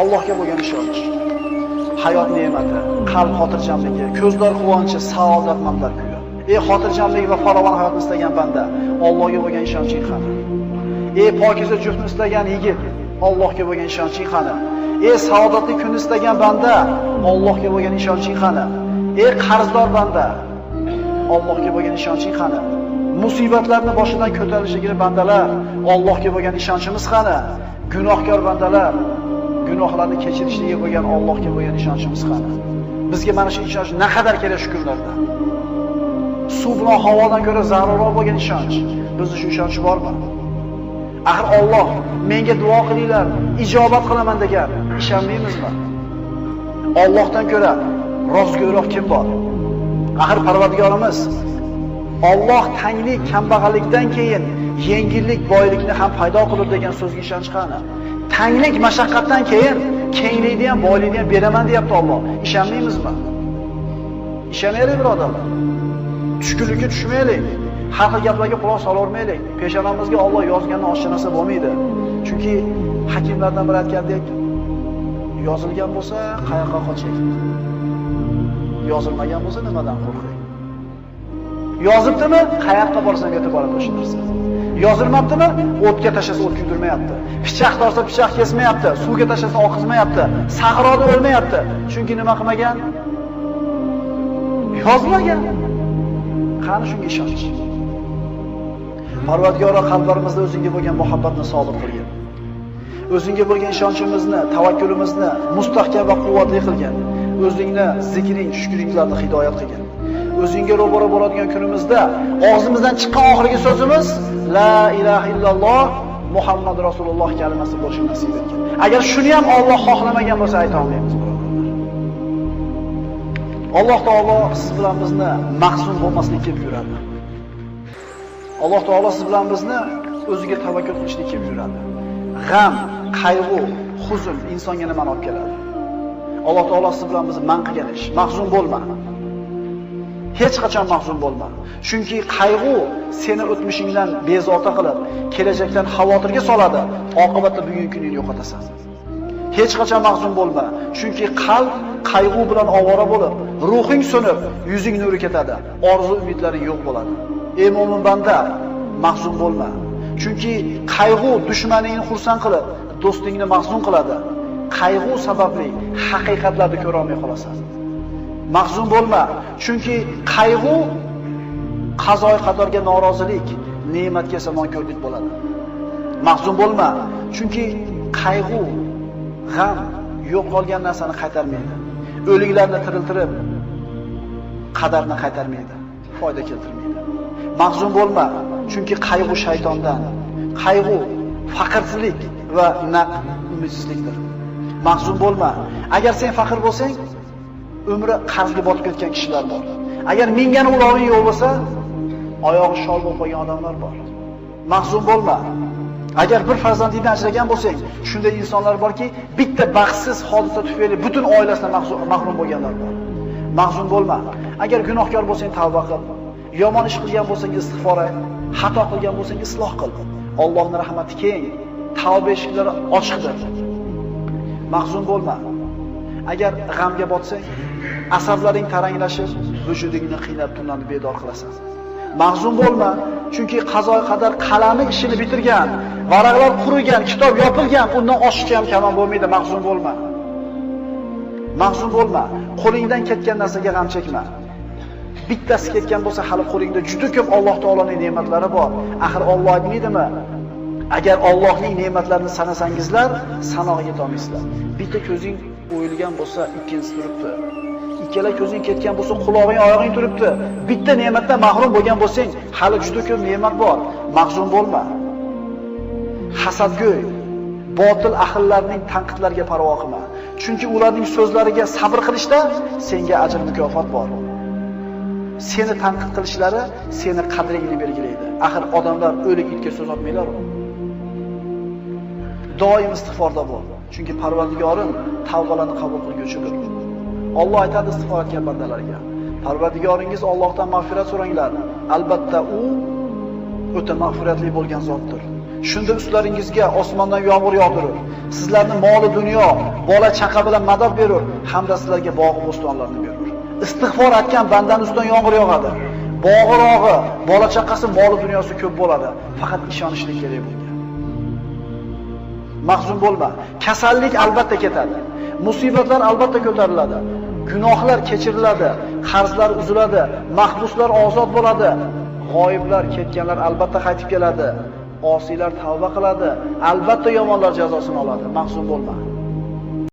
Allohga bo'lgan ishonch, hayot ne'mati, qalb xotirjamligi, ko'zlar quvonchi, saodatmandlar kuyi. Ey xotirjamlik va farovon hayotni istagan banda, Allohga bo'lgan ishonching qani? Ey pokiza juftni istagan yigit, Allohga bo'lgan ishonching qani? Ey saodatli kunni istagan banda, Allohga bo'lgan ishonching qani? Ey qarzdor banda, Allohga bo'lgan ishonching qani? Musibatlarni boshidan ko'tarishligini bandalar, Allohga bo'lgan ishonchimiz qani? Gunohkor bandalar, gunohlarni kechirishiga bo'lgan Allohga bo'lgan ishonchimiz qani? Bizga mana shu ishonch naqadar kerak shu kunlarda. Suv bilan havodan ko'ra zarurroq bo'lgan ishonch. Bizda shu ishonch bormi? Axir Alloh menga duo qilinglar, ijobat qilaman degan, ishonmaymizmi? Allohdan ko'ra rostgo'yroq kim bor? Axir Parvardigorimiz Alloh tanglik, kambag'allikdan keyin yengillik, boylikni ham paydo qilur degan so'zga ishonch qani? Tanglik, mashaqqatdan keyin kenglikni ham, boylikni ham beraman deyapti Alloh. Ishonmaymizmi? Ishonaylik birodarlar. Tushkunlikka tushmaylik. Har xil gaplarga quloq solavermaylik. Peshonamizga Alloh yozgandan oshcha narsa bo'lmaydi. Chunki hakimlardan biri aytgandek, yozilgan bo'lsa qayoqqa qochay? Yozilmagan bo'lsa nimadan qo'rqay? Yozibdimi? Qayoqqa borsam yetib boradi o'sha narsa. Yozilmabdimi? O'tga tashlasa o't kuydirmayapti. Pichoq tortsa pichoq kesmayapti, suvga tashlasa oqizmayapti, sahroda o'lmayapti. Chunki nima qilmagan? Yozmagan. Qani shunga ishonch? Parvardigoro qalblarimizda o'zingga bo'lgan muhabbatni sobit qilgin. O'zingga bo'lgan ishonchimizni, tavakkulimizni mustahkam va quvvatli qilgin. O'zingni zikring, shukringlarni hidoyat qilgin. O'zingga ro'baro bo'ladigan kunimizda og'zimizdan chiqqan oxirgi so'zimiz la ilaha illalloh Muhammad Rasululloh kalimasi bo'lishi nasib etgin. Agar shuni ham Alloh xohlamagan bo'lsa ayta olmaymiz, birodarlar. Alloh taolo siz bilan bizni mahzun bo'lmaslikka buyuradi. Alloh taolo siz bilan bizni o'ziga tavakkul qilishlikka buyuradi. G'am, qayg'u, huzun insonga nimani olib keladi? Alloh taolo siz bilan bizni man qilgan ish. Mahzun bo'lma. Hech qachon mahzun bo'lma. Chunki qayg'u seni o'tmishingdan bezovta qilib, kelajakdan xavotirga soladi, oqibatda bugungi kuningni yo'qotasan. Hech qachon mahzun bo'lma. Chunki qalb qayg'u bilan ovora bo'lib, ruhing so'nib, yuzing nuri ketadi, orzu umidlaring yo'q bo'ladi. Ey mo'min banda, mahzun bo'lma. Chunki qayg'u dushmaningni xursand qilib, do'stingni mahzun qiladi. Qayg'u sababli haqiqatlarni ko'ra olmay qolasan. Mahzun bo'lma, chunki qayg'u qazoy qadarga norozilik, ne'matga esa nonko'rlik bo'ladi. Mahzun bo'lma, chunki qayg'u, g'am yo'qolgan narsani qaytarmaydi. O'liklarni tiriltirib, qadarni qaytarmaydi, foyda keltirmaydi. Mahzun bo'lma, chunki qayg'u shaytondan, qayg'u faqirlik va naq umidsizlikdir. Mahzun bo'lma. Agar sen faqir bo'lsang, umri qarzga botib ketgan kishilar bor. Agar mingan uloving yo'q bo'lsa, oyog'i shol bo'lib qolgan odamlar bor. Mahzun bo'lma. Agar bir farzandingdan ajragan bo'lsang, shunday insonlar borki, bitta baxtsiz hodisa tufayli butun oilasidan mahrum bo'lganlar bor. Mahzun bo'lma. Agar gunohkor bo'lsang, tavba qil. Yomon ish qilgan bo'lsang, istig'for ayt. Xato qilgan bo'lsang, isloh qil. Allohning rahmati keng, tavba eshiklari ochiqdir. Mahzun bo'lma. Agar g'amga botsang, asablaring taranglashib, vujudingni qiynab tunlarni bedor qilasan. Mahzun bo'lma, chunki qazo qadar qalami ishini bitirgan, varaqlar qurigan, kitob yopilgan, undan oshiqcha ham kamon bo'lmaydi. Mahzun bo'lma. Mahzun bo'lma. Qo'lingdan ketgan narsaga g'am chekma. Bittasi ketgan bo'lsa, hali qo'lingda juda ko'p Alloh taoloning ne'matlari bor. Axir Alloh aytmaydimi? Agar Allohning ne'matlarini sanasangizlar, sanog'iga yetolmaysizlar. Bitta ko'zing o'yilgan bo'lsa, ikkinchisi turibdi. Ikkala ko'zing ketgan bo'lsa, qulog'ing, oyog'ing turibdi. Bitta ne'matdan mahrum bo'lgan bo'lsang, hali juda ko'p ne'mat bor. Mahzun bo'lma. Hasadgo'y, botil ahillarning tanqidlariga parvo qilma. Chunki ularning so'zlariga sabr qilishda senga ajr mukofot bor. Seni tanqid qilishlari seni qadringni belgilaydi. Axir odamlar o'lik itga so'z otmaylar. Doim istig'forda bo'l. Chunki Parvardigorim tavbalarni qabul qilguvchidir. Alloh aytadi istig'for etgan bandalarga: Parvardigoringiz Allohdan mag'firat so'ranglar. Albatta u o'ta mag'firatli bo'lgan zotdir. Shunda ustlaringizga osmondan yomg'ir yog'dirur. Sizlarni moli dunyo, bola chaqa bilan madad berur hamda sizlarga bog' bo'stonlarni berur. Istig'for etgan bandaning ustidan yomg'ir yog'adi. Bog'i-rog'i, bola chaqasi, moli dunyosi ko'p bo'ladi. Faqat ishonishlik kerak bunga. Mahzun bo'lma. Kasallik albatta ketadi. Musibatlar albatta ko'tariladi. Gunohlar kechiriladi, qarzlar uziladi, mahbuslar ozod bo'ladi, g'oyiblar, ketganlar albatta qaytib keladi, osiylar tavba qiladi, albatta yomonlar jazosini oladi. Mahzun bo'lma.